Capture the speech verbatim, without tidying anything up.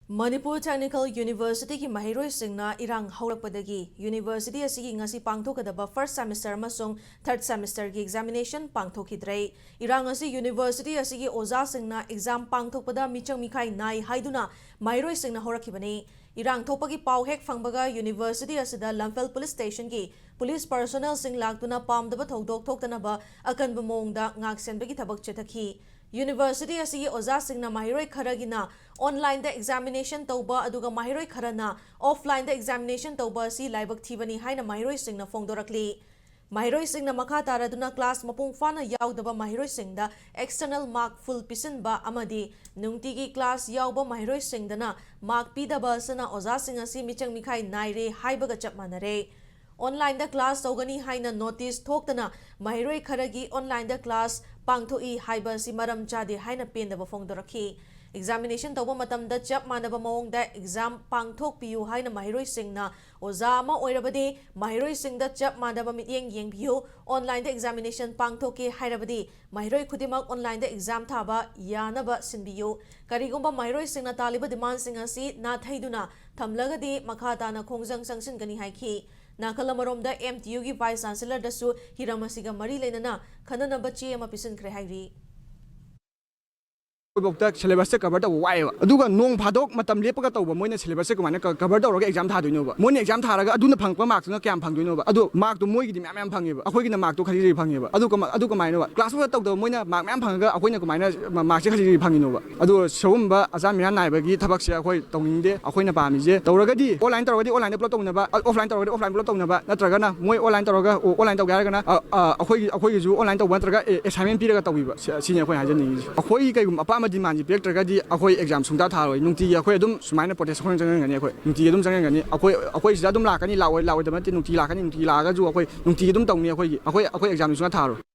Manipur technical ꯌꯨꯅꯤꯚꯔꯁꯤꯇꯤꯒꯤ ꯃꯍꯩꯔꯣꯏꯁꯤꯡꯅ ꯏꯔꯥꯡ ꯍꯧꯔꯛꯄꯗꯒꯤ ꯌꯨꯅꯤꯚꯔꯁꯤꯇꯤ ꯑꯁꯤꯒꯤ ꯉꯁꯤ ꯄꯥꯡꯊꯣꯛꯀꯗꯕ first semester ꯑꯃꯁꯨꯡ third semesterꯒꯤ examination ꯄꯥꯡꯊꯣꯛꯈꯤꯗ꯭ꯔꯦ꯫ ꯏꯔꯥꯡ ꯑꯁꯤ ꯌꯨꯅꯤꯚꯔꯁꯤꯇꯤ ꯑꯁꯤꯒꯤ ꯑꯣꯖꯥꯁꯤꯡꯅ exam ꯄꯥꯡꯊꯣꯛꯄꯗ ꯃꯤꯆꯪ ꯃꯤꯈꯥꯏ ꯅꯥꯏ ꯍꯥꯏꯗꯨꯅ ꯃꯍꯩꯔꯣꯏꯁꯤꯡꯅ ꯍꯧꯔꯛꯈꯤꯕꯅꯤ꯫ ꯏꯔꯥꯡ ꯊꯣꯛꯄꯒꯤ ꯄꯥꯎ ꯍꯦꯛ ꯐꯪꯕꯒ ꯌꯨꯅꯤꯚꯔꯁꯤꯇꯤ ꯑꯁꯤꯗ ꯂꯝꯐꯦꯜ police stationꯒꯤ police personnelꯁꯤꯡ ꯂꯥꯛꯇꯨꯅ ꯄꯥꯝꯗꯕ ꯊꯧꯗꯣꯛ ꯊꯣꯛꯇꯅꯕ ꯑꯀꯟꯕ ꯃꯑꯣꯡꯗ ꯉꯥꯛꯁꯦꯟꯕꯒꯤ ꯊꯕꯛ ꯆꯠꯊꯈꯤ꯫ ꯌꯨꯅꯤꯚꯔꯁꯤꯇꯤ ꯑꯁꯤꯒꯤ ꯑꯣꯖꯥꯁꯤꯡꯅ ꯃꯍꯩꯔꯣꯏ ꯈꯔꯒꯤꯅ onlineꯗ examination ꯇꯧꯕ ꯑꯗꯨꯒ ꯃꯍꯩꯔꯣꯏ ꯈꯔꯅ offlineꯗ examination ꯇꯧꯕ ꯑꯁꯤ ꯂꯥꯏꯕꯛ ꯊꯤꯕꯅꯤ ꯍꯥꯏꯅ ꯃꯍꯩꯔꯣꯏꯁꯤꯡꯅ ꯐꯣꯡꯗꯣꯔꯛꯂꯤ꯫ ꯃꯍꯩꯔꯣꯏꯁꯤꯡꯅ ꯃꯈꯥ ꯇꯥꯔꯗꯨꯅ class ꯃꯄꯨꯡ ꯐꯥꯅ ꯌꯥꯎꯗꯕ ꯃꯍꯩꯔꯣꯏꯁꯤꯡꯗ external mark full ꯄꯤꯁꯤꯟꯕ ꯑꯃꯗꯤ ꯅꯨꯡꯇꯤꯒꯤ class ꯌꯥꯎꯕ ꯃꯍꯩꯔꯣꯏꯁꯤꯡꯗꯅ mark ꯄꯤꯗꯕ ꯑꯁꯤꯅ ꯑꯣꯖꯥꯁꯤꯡ ꯑꯁꯤ ꯃꯤꯆꯪ ꯃꯤꯈꯥꯏ ꯅꯥꯏꯔꯦ ꯍꯥꯏꯕꯒ ꯆꯞ ꯃꯥꯟꯅꯔꯦ꯫ Onlineꯗ class ꯇꯧꯒꯅꯤ ꯍꯥꯏꯅ notice ꯊꯣꯛꯇꯅ ꯃꯍꯩꯔꯣꯏ ꯈꯔꯒꯤ onlineꯗ class ꯄꯥꯡꯊꯣꯛꯏ ꯍꯥꯏꯕ ꯑꯁꯤ ꯃꯔꯝ ꯆꯥꯗꯦ ꯍꯥꯏꯅ ꯄꯦꯟꯗꯕ ꯐꯣꯡꯗꯣꯔꯛꯈꯤ꯫ Examination ꯇꯧꯕ ꯃꯇꯝꯗ ꯆꯞ ꯃꯥꯟꯅꯕ ꯃꯑꯣꯡꯗ exam ꯄꯥꯡꯊꯣꯛꯄꯤꯌꯨ ꯍꯥꯏꯅ ꯃꯍꯩꯔꯣꯏꯁꯤꯡꯅ ꯑꯣꯖꯥ ꯑꯃ ꯑꯣꯏꯔꯕꯗꯤ ꯃꯍꯩꯔꯣꯏꯁꯤꯡꯗ ꯆꯞ ꯃꯥꯟꯅꯕ ꯃꯤꯠꯌꯦꯡ ꯌꯦꯡꯕꯤꯌꯨ, onlineꯗ examination ꯄꯥꯡꯊꯣꯛꯀꯦ ꯍꯥꯏꯔꯕꯗꯤ ꯃꯍꯩꯔꯣꯏ ꯈꯨꯗꯤꯡꯃꯛ onlineꯗ exam ꯊꯥꯕ ꯌꯥꯅꯕ ꯁꯤꯟꯕꯤꯌꯨ꯫ ꯀꯔꯤꯒꯨꯝꯕ ꯃꯍꯩꯔꯣꯏꯁꯤꯡꯅ ꯇꯥꯜꯂꯤꯕ demandꯁꯤꯡ ꯑꯁꯤ ꯅꯥꯊꯩꯗꯨꯅ ꯊꯝꯂꯒꯗꯤ ꯃꯈꯥ ꯇꯥꯅ ꯈꯣꯡꯖꯪ ꯆꯪꯁꯤꯟꯒꯅꯤ ꯍꯥꯏꯈꯤ꯫ ꯅꯥꯀꯜ ꯑꯃꯔꯣꯝꯗ MTUꯒꯤ vice chancellorꯗꯁꯨ ꯍꯤꯔꯝ ꯑꯁꯤꯒ ꯃꯔꯤ ꯂꯩꯅꯅ ꯈꯟꯅꯅꯕ ꯆꯦ ꯑꯃ ꯄꯤꯁꯤꯟꯈ꯭ꯔꯦ ꯍꯥꯏꯔꯤ꯫ ꯑꯩꯈꯣꯏꯐꯥꯎꯗ syllabusꯁꯦ cover ꯇꯧꯕ ꯋꯥꯏꯑꯦꯕ꯫ ꯑꯗꯨꯒ ꯅꯣꯡ ꯐꯥꯗꯣꯛ ꯃꯇꯝ ꯂꯦꯞꯄꯒ ꯇꯧꯕ ꯃꯣꯏꯅ syllabusꯁꯦ ꯀꯃꯥꯏꯅ ꯀ-, cover ꯇꯧꯔꯒ exam ꯊꯥꯗꯣꯏꯅꯣꯕ? ꯃꯣꯏꯅ exam ꯊꯥꯔꯒ ꯑꯗꯨꯅ ꯐꯪꯉꯛꯄ markꯁꯇꯨꯅ ꯀꯌꯥꯝ ꯐꯪꯗꯣꯏꯅꯣꯕ? ꯑꯗꯣ markꯇꯣ ꯃꯣꯏꯒꯤꯗꯤ ꯃꯌꯥꯝ ꯃꯌꯥꯝ ꯐꯪꯉꯦꯕ, ꯑꯩꯈꯣꯏꯒꯤꯅ markꯇꯣ ꯈꯖꯤꯛ ꯈꯖꯤꯛ ꯐꯪꯉꯦꯕ꯫ ꯑꯗꯨ ꯀꯃ-, ꯑꯗꯨ ꯀꯃꯥꯏꯅꯣꯕ? Class ꯐꯥꯎꯕ ꯇꯧꯗꯕ ꯃꯣꯏꯅ mark ꯃꯌꯥꯝ ꯐꯪꯉꯒ ꯑꯩꯈꯣꯏꯅ ꯀꯃꯥꯏꯅ ꯃ-, markꯁꯦ ꯈꯖꯤꯛ ꯈꯖꯤꯛ ꯐꯪꯉꯤꯅꯣꯕ? ꯑꯗꯣ ꯁꯤꯒꯨꯝꯕ ꯑꯆꯥ ꯃꯤꯔꯥ ꯅꯥꯏꯕꯒꯤ ꯊꯕꯛꯁꯦ ꯑꯩꯈꯣꯏ ꯇꯧꯅꯤꯡꯗꯦ꯫ ꯑꯩꯈꯣꯏꯅ ꯄꯥꯝꯃꯤꯁꯦ ꯇꯧꯔꯒꯗꯤ online ꯇꯧꯔꯒꯗꯤ onlineꯗ ꯄꯨꯂꯞ ꯇꯧꯅꯕ, offline ꯇꯧꯔꯒꯗꯤ offline ꯄꯨꯂꯞ ꯇꯧꯅꯕ, ꯅꯠꯇ꯭ꯔꯒꯅ ꯃꯣꯏ online ꯇꯧꯔꯒ, ꯑꯣ, online ꯇꯧꯒꯦ ꯍꯥꯏꯔꯒꯅ, ꯑ, ꯑ, ꯑꯩꯈꯣꯏꯒꯤ, ꯑꯩꯈꯣꯏꯒꯤꯁꯨ online ꯇꯧꯕ ꯅꯠꯇ꯭ꯔꯒ, ꯑꯦ, assignment ꯄꯤꯔꯒ ꯇꯧꯕꯤꯕ꯫ ꯁꯤ, ꯁꯤꯅꯤ ꯑꯩꯈꯣꯏꯅ ꯍꯥꯏꯖꯅꯤꯡꯉꯤꯁꯦ꯫ ꯑꯩꯈꯣꯏꯒꯤ ꯀꯩꯒꯨꯝꯕ ꯑꯄꯥꯝꯕ demandꯁꯤ ꯄꯤꯔꯛꯇ꯭ꯔꯒꯗꯤ ꯑꯩꯈꯣꯏ exam ꯁꯨꯡꯊꯥ ꯊꯥꯔꯣꯏ꯫ ꯅꯨꯡꯇꯤꯒꯤ ꯑꯩꯈꯣꯏ ꯑꯗꯨꯝ ꯁꯨꯃꯥꯏꯅ protest ꯑꯩꯈꯣꯏꯅ ꯆꯪꯍꯟꯒꯅꯤ꯫ ꯑꯩꯈꯣꯏ ꯅꯨꯡꯇꯤꯒꯤ ꯑꯗꯨꯝ ꯆꯪꯍꯟꯒꯅꯤ꯫ ꯑꯩꯈꯣꯏ, ꯑꯩꯈꯣꯏ ꯁꯤꯗ ꯑꯗꯨꯝ ꯂꯥꯛꯀꯅꯤ, ꯂꯥꯛꯑꯣꯏ, ꯂꯥꯛꯑꯣꯏꯗꯕ ꯅꯠꯇꯦ, ꯅꯨꯡꯇꯤꯒꯤ ꯂꯥꯛꯀꯅꯤ, ꯅꯨꯡꯇꯤꯒꯤ ꯂꯥꯛꯑꯒꯁꯨ ꯑꯩꯈꯣꯏ ꯅꯨꯡꯇꯤꯒꯤ ꯑꯗꯨꯝ ꯇꯧꯅꯤ꯫ ꯑꯩꯈꯣꯏꯒꯤ, ꯑꯩꯈꯣꯏ, ꯑꯩꯈꯣꯏ examꯁꯤ ꯁꯨꯡꯊꯥ ꯊꯥꯔꯣꯏ꯫